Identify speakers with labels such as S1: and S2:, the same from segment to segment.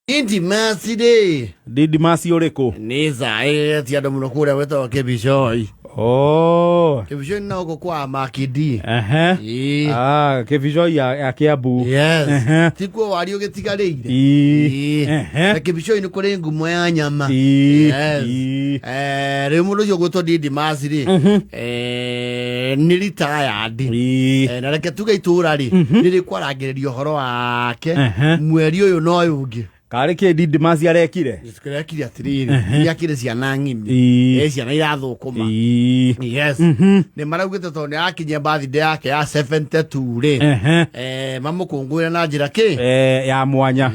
S1: Intimacy rĩ
S2: Didimasi ũrĩkũ?
S1: nĩ zaĩretie andũ mũno kũrĩa gwĩtagwo Kĩbicoi.
S2: Oh.
S1: Kĩbicoi nĩ gũkũ kwa Makindi.
S2: Ehe.
S1: Ĩĩ.
S2: Ah, Kĩbicoi ya Kĩambu.
S1: Yes.
S2: Ehe.
S1: Tikuo wari ũgĩtigarĩire.
S2: Ĩĩ.
S1: Ĩĩ.
S2: Ehe.
S1: Na Kĩbicoi nĩ kũrĩ ngumo ya nyama.
S2: Ĩĩ.
S1: Yes.
S2: Ĩĩ.
S1: Rĩu mũndũ ũcio ũgwĩtwo Didimasi rĩ nĩ retired.
S2: Ĩĩ.
S1: Na reke tuge itũra rĩ nĩ rĩkwarangĩrĩria ũhoro wake mweri ũyũ na ũyũ ũngĩ.
S2: Karĩ kĩ Didimasi arekire?
S1: Kĩrekire atĩrĩrĩ, nĩ akĩrĩ ciana ng'ima. Ciana irathũkũma. Yes. Nĩ maraugĩte tondũ nĩ arakinyia birthday yake ya 72 rĩ, mamũkũngũĩre na njĩra kĩ?
S2: Ya mwanya.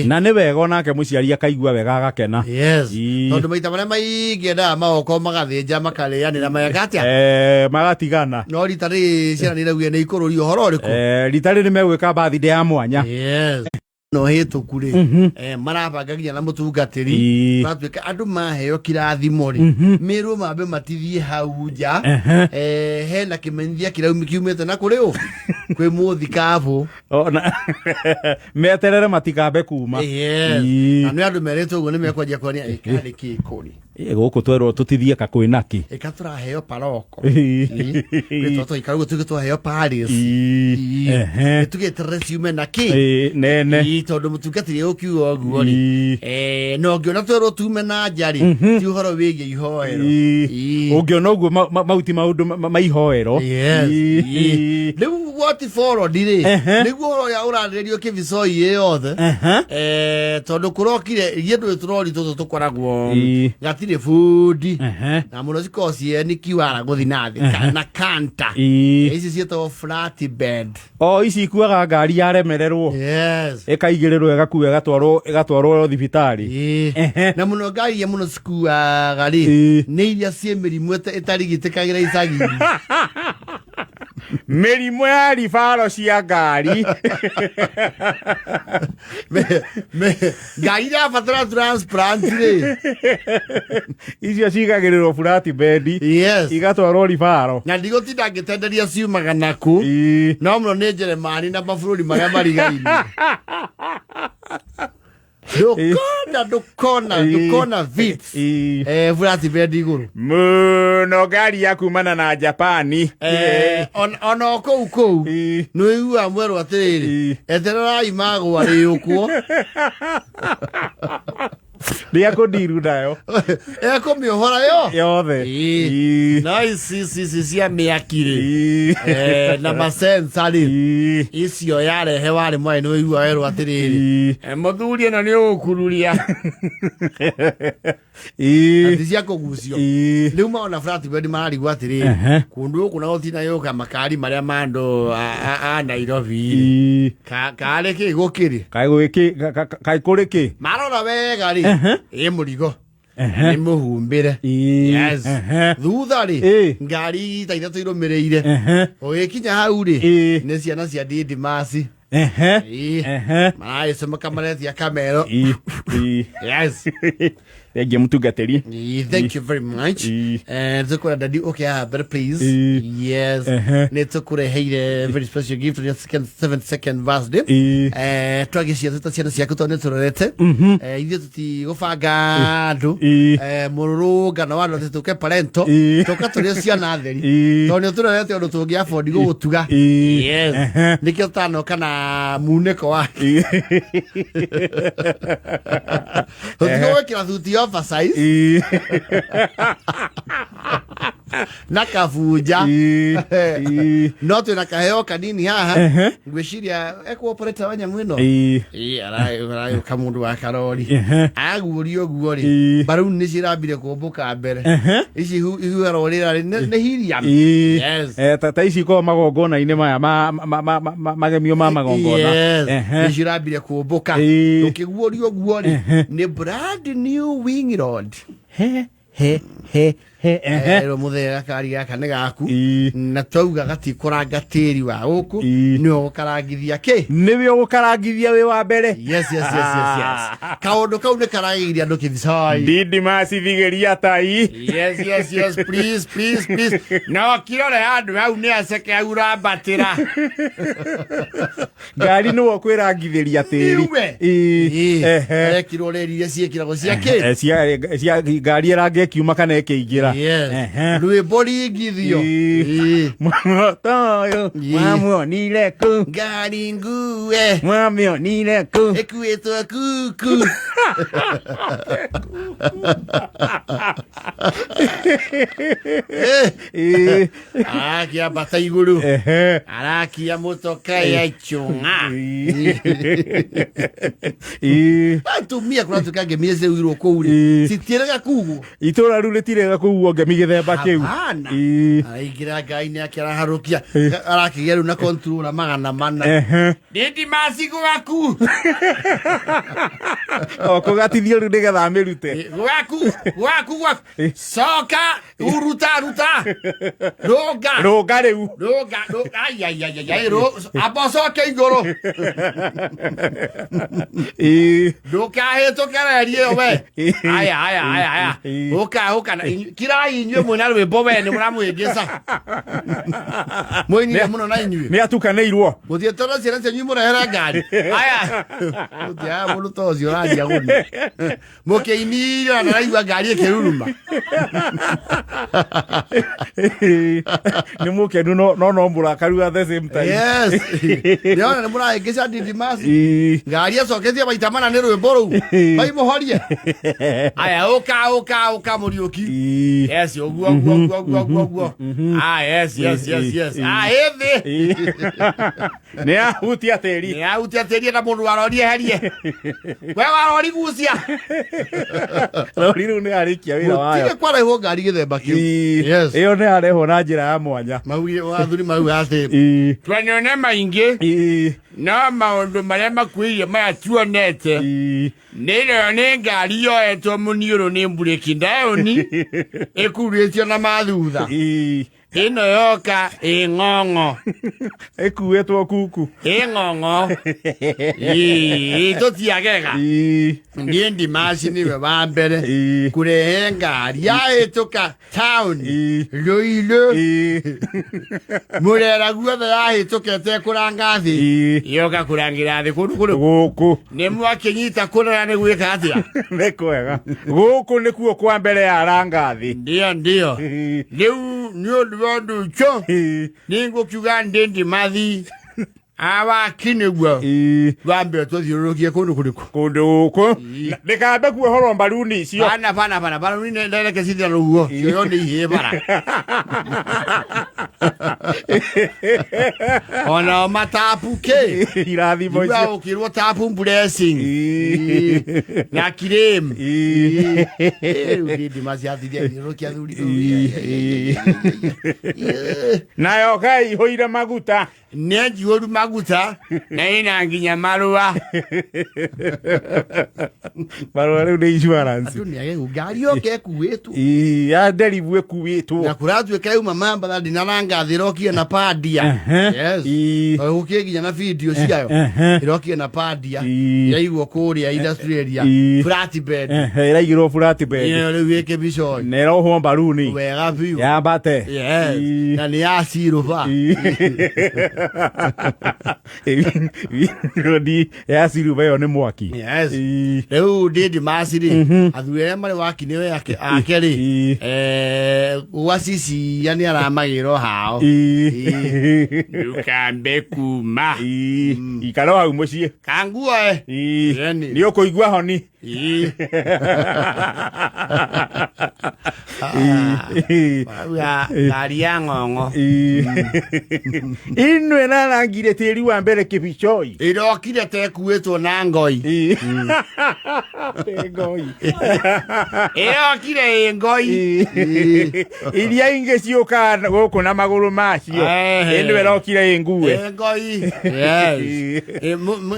S2: Na nĩ wega onake mũciari akaigua wega agakena.
S1: Yes. Tondũ maita marĩa maingĩ endaga magokorwo magathĩnja makarĩanĩra mageka atĩa?
S2: Magatigana.
S1: No rita rĩrĩ ciana nĩ iraugire nĩ ikũrũria ũhoro ũrĩkũ?
S2: Rita rĩrĩ megwĩka birthday ya mwanya.
S1: Yes. No hĩtũku rĩ, marabanga nginya na mũtungatĩri. Maratuĩka andũ maheo kĩrathimo rĩ, mĩrwo mambe matithie hau nja. Hena kĩmenyithia kĩraumi kiumĩte na kũrĩ ũ kwĩ mũthikabu.
S2: Meterere matikambe kuma.
S1: Yes. Na nĩ andũ merĩtwo ũguo nĩ mekwanjia kuonia ĩkarĩ kĩ kũrĩ.
S2: Gũkũ twerwo tũtithie ka kwĩna kĩ.
S1: Ĩka tũraheo paroko. Twĩtwo twaikara ũguo tuge twaheo Paris. Tugĩterere ciume na kĩ.
S2: Nene.
S1: Tondũ mũtungatĩri ũkiuga ũguo rĩ, na ũngĩona twerwo tume na nja rĩ, ti ũhoro wĩgiĩ ihoero.
S2: Ũngĩona ũguo mau ti maũndũ ma ihoero.
S1: Yes. Rĩu what followed rĩ, nĩguo ũhoro ũrĩa ũrarĩrĩrio kĩbicoi ĩ yothe. Tondũ kũrokire ithuĩ ndũĩ tũrori tũtũ tũkoragwo gatirĩ bundi na mũno cikoragwo cieni kiwara gũthiĩ na thĩ na kanta. Ici ciĩtagwo flat bed.
S2: O ici ikuaga ngari yaremererwo.
S1: Yes.
S2: Ĩkaigĩrĩrwo ĩgakuo ĩgatwarwo thibitarĩ.
S1: Na mũno ngari iria mũno cikuaga rĩ, nĩ iria ciĩ mĩrimũ ĩtarigitĩkagĩra icagi-inĩ.
S2: Mĩrimũ ya ribaro cia ngari.
S1: Ngari irabatara transplant rĩ.
S2: Icio cigagĩrĩrwo flat bed.
S1: Yes.
S2: Igatwarwo ribaro.
S1: Na ndigũtinda ngĩtenderia ciumaga naku. No mũno nĩ Njeremani na mabũrũri marĩa marigainie. Ndũkona, ndũkona, ndũkona vits. Flat bed igũrũ.
S2: Mũno ngari ya kumana na Japani.
S1: Ona o kũu kũu nĩ ũiguaga mwerwo atĩrĩrĩ, etererai magwa rĩũkwo.
S2: Nĩ akũndiru nayo.
S1: Ekũmĩohora yo
S2: yothe.
S1: No ici ici cia mĩaki rĩ, na masensa rĩ, icio yarehe warĩ mwarĩ nĩ ũiguaga werwo atĩrĩrĩ, mũthuri ĩno nĩ ũgũkururia. Ti cia kũgucio. Rĩu maona flat bed mararigwo atĩrĩrĩ, kũndũ gũkũ na gũtinayũka makari marĩa ma andũ a Nairobi rĩ. Karĩ kĩ gũkĩrĩ?
S2: Kaĩ gwĩkĩ, kaĩ kũrĩ kĩ?
S1: Marora wega rĩ, ĩ mũrigo. Nĩ mũhumbĩre. Yes. Thutha rĩ, ngari ta ithatũ irũmĩrĩire. Ũgĩkinya hau rĩ, nĩ ciana cia Didimasi. Maragĩcomoka maretia kamero. Yes.
S2: Thengiũ mũtungatĩri.
S1: Thank you very much. Tũkwĩra daddy ũke haha mbere please. Yes. Nĩ tũkũreheire very special gift on your seventh second birthday. Twagĩcia twĩta ciana ciaku tondũ nĩ tũrorete. Ithuĩ tũtigũbanga andũ. Mũrũrũngano wa andũ atĩ tũke parento. Tũka tũrĩ ciana theri. Tondũ nĩ ũtũrorete ũndũ tũngĩ afford gũgũtuga. Yes. Nĩkĩo tũtanoka na munĩko wa tũtigũgwĩkĩra thuti oversize na kabunja. No twĩna kaheo kanini haha. Ngwĩciria ekũ operator wa nyamũ ĩno. Ĩĩ, aragĩũka mũndũ wa karori. Aguũria ũguo rĩ, mbaruni nĩ cirambire kũmbũka mbere. Ici ihuharwo rĩera rĩ nĩ helium. Yes.
S2: Ta ici ikoragwo magongona-inĩ maya magemio ma magongona.
S1: Yes. Nĩ cirambire kũmbũka. Ũkĩguũria ũguo rĩ, nĩ brand new wing road.
S2: He he He he ehe.
S1: Erwo muthee gakari gaka nĩ gaku.
S2: Ii.
S1: Na twauga gatikũranga tĩri wa gũkũ.
S2: Ii.
S1: Nĩwe ũgũkarangithia kĩ.
S2: Nĩwe ũgũkarangithia wĩ wa mbere.
S1: Yes. Kaũndũ kau nĩ karagĩire andũ kĩbicoi.
S2: Ndindimasi thigĩria tai.
S1: Yes, please, please, please. No kirore handũ hau nĩ aceke aurambatĩra.
S2: Ngari nĩwe ũkwĩrangithĩria tĩri.
S1: Niwe.
S2: Ii. Ehe.
S1: Arekirwo rĩri iria ciĩkĩragwo cia kĩ.
S2: Cia ngari ĩranga ĩkiuma kana ĩkĩingĩra.
S1: Yes.
S2: Ehe.
S1: Rwĩmbo ringithio.
S2: Ii.
S1: Ii.
S2: Muoroto ũyũ
S1: Ii.
S2: wamwonire kũ?
S1: Ngari ngue
S2: Wamĩonire kũ?
S1: ĩkuĩtwo kuku. Eh,
S2: Ii.
S1: Arakĩambata igũrũ.
S2: Ehe.
S1: Arakia mũtoka ya chũng'a.
S2: Ii. Ii.
S1: Atumia kũratuĩka ngemi ciaugirwo kũu rĩ.
S2: Ii.
S1: Citiĩrĩga kugwo.
S2: Itũra rĩu rĩtirega kũguo ngemi gĩthemba kĩu.
S1: Hapana.
S2: Ii.
S1: Araingĩra ngai-inĩ ake araharũkia. Arakĩgĩa rĩu na controller 400.
S2: Ehe.
S1: Ndindimasi gwaku.
S2: O kũgatithio rĩu nĩgetha amĩrute.
S1: Gwaku, gwaku, gwaku. Coka, uruta, ruta. Rũnga.
S2: Rũnga rĩu.
S1: Rũnga, rũnga. Ai, ai, ai, ai, ai, amba ũcoke igũrũ.
S2: Ii.
S1: Ndũkahĩtũke reri ĩyo we. Aya, aya, aya, aya.
S2: Ii.
S1: Ũka, ũka. na Kirai inyuĩ mwĩna rwĩmbo we nĩ mũramũhĩngĩca. Mũinire mũno na inyuĩ.
S2: Nĩ atukanĩirwo.
S1: Mũthiĩte na ciana cianyu mũrehere ngari. Aya. Mũtiaga mũndũ ta ũcio ũraria gũni. Mũkĩinire na ndaraigua ngari ĩkĩruruma.
S2: Nĩ mũkenu no no no mũrakaru at the same time.
S1: Yes. Nĩona nĩ mũrahĩngĩca Didimasi.
S2: Ii.
S1: Ngari acoketie maita mana nĩ rwĩmbo rũu. Maimũhorie. Aya, ũka, ũka, ũka Mũriũki.
S2: Ii.
S1: Yes, ũguo, ũguo, ũguo, ũguo, ũguo, ũguo. Ah, yes, yes, yes, yes. Ah, ĩthĩ.
S2: Ii. Nĩ ahutia tĩri.
S1: Nĩ ahutia tĩri na mũndũ warori eherie. We warori gucia.
S2: Rori rĩu nĩ yarĩkia wĩra wayo.
S1: Gũtirĩ kwarehwo ngari gĩthemba kĩu.
S2: Ii.
S1: Yes.
S2: Ĩyo nĩ yarehwo na njĩra ya mwanya.
S1: Maugire athuri mauga atĩ
S2: Ii.
S1: twanone maingĩ
S2: Ii.
S1: no maũndũ marĩa makuĩire maya tuonete
S2: Ii.
S1: nĩ nĩ ngari yoetwo mũniũrũ nĩ mburĩki ndaũni ĩkurĩtio na mathutha.
S2: Ii.
S1: Ĩno yoka ĩ ng'ong'o.
S2: Ĩkuĩtwo kuku.
S1: Ĩ ng'ong'o. Ĩ tũtiagega.
S2: Ii.
S1: Niĩ Ndimasi nĩwe wa mbere
S2: Ii.
S1: kũrehe ngari yahĩtũka taũni
S2: Ii.
S1: Rũirũ
S2: Ii.
S1: mũrera guothe yahĩtũka ĩtekũranga thĩ.
S2: Ii.
S1: Yoka kũrangĩra thĩ kũndũ kũrĩkũ.
S2: Gũkũ.
S1: Nĩ mwakĩnyita kũrora nĩ gwĩka atĩa.
S2: Nĩ kwega. Gũkũ nĩkuo kwa mbere ya ranga thĩ.
S1: Ndio ndio.
S2: Ii.
S1: Rĩu nĩ ũndũ wa ũndũ ũcio
S2: Ii.
S1: nĩ ngũkiuga ndĩ Ndimathi awaki nĩguo
S2: Ii.
S1: wambe tũthiũrũrũkie kũndũ kũrĩkũ.
S2: Kũndũ gũkũ. Ndĩkambe kuohorwo mbaruni icio.
S1: Bana bana bana bana nĩ ndereke cithira rũhuho cioyo nĩ ihĩĩ bara. Ona matapu kĩ.
S2: Irathimo
S1: Igua
S2: icio.
S1: ũkĩrwo tapu blessing.
S2: Ii.
S1: Na kirem.
S2: Ii.
S1: Rĩu ndĩ Ndimasi athirie athiũrũrũkia athuri.
S2: Ii. Nayo kaĩ ihũire maguta.
S1: Nĩ njihũru maguta na ĩna nginya marũa.
S2: Marũa rĩu nĩ insurance.
S1: Andũ nĩ agegu ngari yoke ĩkuĩtwo.
S2: Ii, ya nderibu ĩkuĩtwo.
S1: Na kũratuĩka yauma Mambatha ndinaranga thĩ ĩrokire na pandia. Yes.
S2: Ii.
S1: Gũkĩrĩ nginya na video ciayo.
S2: Ehe.
S1: Ĩrokire na pandia.
S2: Ii.
S1: Yaigwo kũrĩa industrial area.
S2: Ii.
S1: Flatbed.
S2: Ehe, ĩraigĩrwo flatbed.
S1: Ĩyo rĩu ĩkĩbicoi.
S2: Na ĩrohwo mbaruni.
S1: Wega biũ.
S2: Yambate.
S1: Yes.
S2: Ii.
S1: Na nĩ ya silver.
S2: Ii. Rodi ya siruba ĩyo nĩ mwaki.
S1: Yes.
S2: Ii.
S1: Rĩu ndĩ Ndimasi rĩ, athuri arĩa marĩ waki nĩwe ake rĩ,
S2: Ii.
S1: gwa cicia nĩ aramagĩra hao.
S2: Ii.
S1: Ndũkambe kuma.
S2: Ii. Ikara o hau mũciĩ.
S1: Kanguoe.
S2: Ii.
S1: Yeni.
S2: Nĩ ũkũigua honi.
S1: Ii.
S2: Ii.
S1: Marauga ngari ya ng'ong'o.
S2: Ii. Ĩno ĩrarangire tĩri wa mbere kĩbicoi.
S1: Ĩrokire ta ĩkuĩtwo na ngoi.
S2: Ii. Nĩ ngoi.
S1: Ĩrokire ĩ ngoi.
S2: Ii. Iria ingĩ ciũkaga gũkũ na magũrũ macio.
S1: Ehe.
S2: Ĩno ĩrokire ĩ ngue.
S1: Ĩ ngoi. Yes.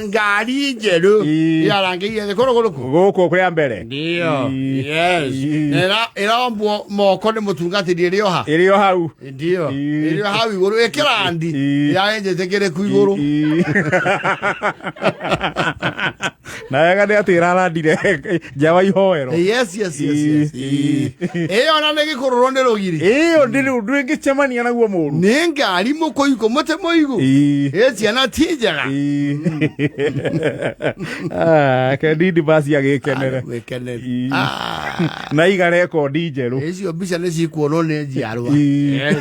S1: Ngari njerũ
S2: Ii.
S1: ĩrarangĩire thĩ kũrũ kũrĩkũ.
S2: Gũkũ kũrĩa mbere.
S1: Ndio.
S2: Ii.
S1: Yes.
S2: Ii.
S1: Na ĩrombwo Ĩkĩrĩrwo moko nĩ mũtungatĩri ĩrĩ o ha?
S2: Ĩrĩ o hau.
S1: Ndio.
S2: Ii.
S1: Ĩrĩ o hau igũrũ ĩkĩrandi.
S2: Ii.
S1: Ya njĩtĩkĩrĩku igũrũ.
S2: Ii. Na wega nĩ atĩ ĩrarandire nja wa ihoero.
S1: Yes.
S2: Ii.
S1: Ĩyo ona nĩ gĩkũrũrwo nĩ rũgiri.
S2: Ĩyo ndĩrĩ ũndũ ĩngĩcemania naguo mũru.
S1: Nĩ ngari mũkũikũ mũtĩ mũigũ.
S2: Ii.
S1: Ĩ ciana ti njega.
S2: Ii. Ah, Kendidi basi agĩkenere.
S1: Wĩkenere.
S2: Ii.
S1: Ah.
S2: Na iga rekondi njerũ.
S1: Icio mbica nĩ cikuonwo nĩ njiarwa.
S2: Ii.
S1: Yes.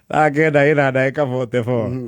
S2: Thaa 9 ĩna ndagĩka 44.